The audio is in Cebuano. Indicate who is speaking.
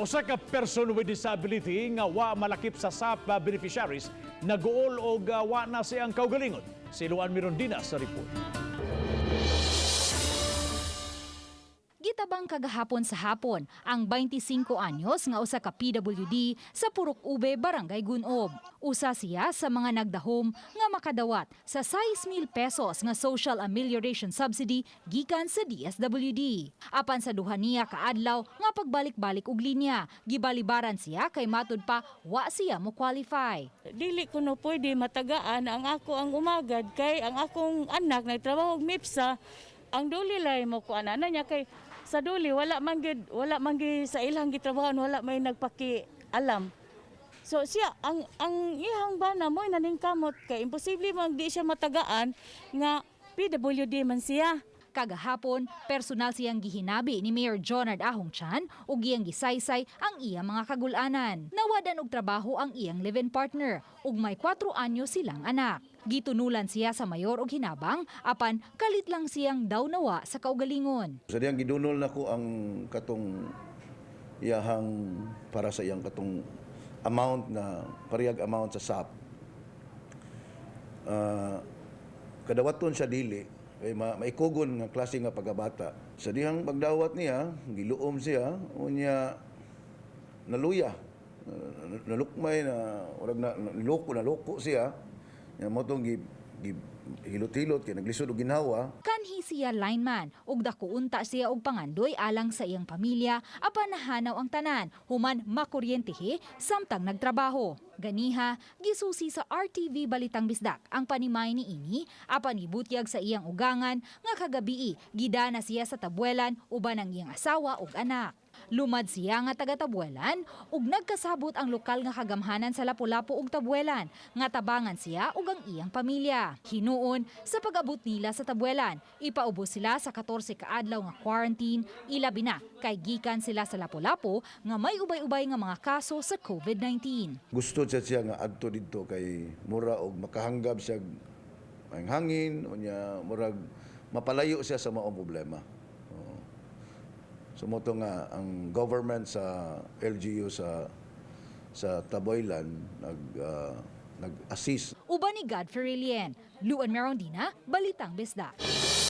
Speaker 1: Usa ka person with disability nga wa malakip sa SAP beneficiaries naguol og wa na siyang kaugalingon. Si Luan Mirondina sa report.
Speaker 2: Gitabang kagahapon sa hapon ang 25 anyos nga usa ka PWD sa Purok Ube, Barangay Gunob. Usa siya sa mga nagdahom nga makadawat sa 6,000 pesos nga social amelioration subsidy gikan sa DSWD. Apan sa duha niya kaadlaw nga pagbalik-balik og linya, gibalibaran siya kay matud pa wa siya mo qualify.
Speaker 3: Dili ko no pwede matagaan ang ako ang umagad kay ang akong anak nagtrabaho og MIPSA, ang duli lay mo ko ana na niya kay sa duli wala man gid sa ilang gitrabahoan, wala may nagpaki alam. So siya ang iyang bana mo naning kamot kay imposible man di siya matagaan nga PWD man siya.
Speaker 2: Kagahapon, personal siyang gihinabi ni Mayor Jonard Ahong Chan ug iyang gisaysay ang iyang mga kagulanan. Nawadan og trabaho ang iyang live-in partner ug may 4 anyo silang anak. Gitunulan siya sa mayor og hinabang apan kalit lang siyang daw nawa sa kaugalingon.
Speaker 4: Sa diyang gidunol nako ang katong iyahang para sa iyang katong amount na parehag amount sa SAP. Kadawaton siya dili kay maikugon nga klase nga pagkabata. Sa dihang pagdawat niya, giluom siya, unya naluya. Nalukmay na urag na niloko, naloko siya. Nya mo tong gi, gi hilot-hilot kay naglisod og ginhawa.
Speaker 2: Kanhi siya lineman ug dako unta siya og pangandoy alang sa iyang pamilya apan nahanaw ang tanan human makuryentehe samtang nagtrabaho. Ganiha gisusi sa RTV Balitang Bisdak ang panimay ni ini apan ibutyag sa iyang ugangan nga kagabii gidana siya sa Tabuelan uban ang iyang asawa ug anak. Lumad siya nga taga Tabuelan ug nagkasabot ang lokal nga kagamhanan sa Lapu-Lapu ug Tabuelan nga tabangan siya ug ang iyang pamilya. Hinuon sa pag-abot nila sa Tabuelan, ipaubos sila sa 14 ka adlaw nga quarantine, ilabi na kay gikan sila sa Lapu-Lapu nga may ubay-ubay nga mga kaso sa COVID-19.
Speaker 4: Gusto siya siya nga adto didto kay mura og makahanggab siya ang hangin, unya murag mapalayo siya sa maong problema. Oo. So mo to nga ang government sa LGU sa Tabuelan nag-assist.
Speaker 2: Uban ni Godfrey Lien, Luan Merondina, Balitang Bisdak.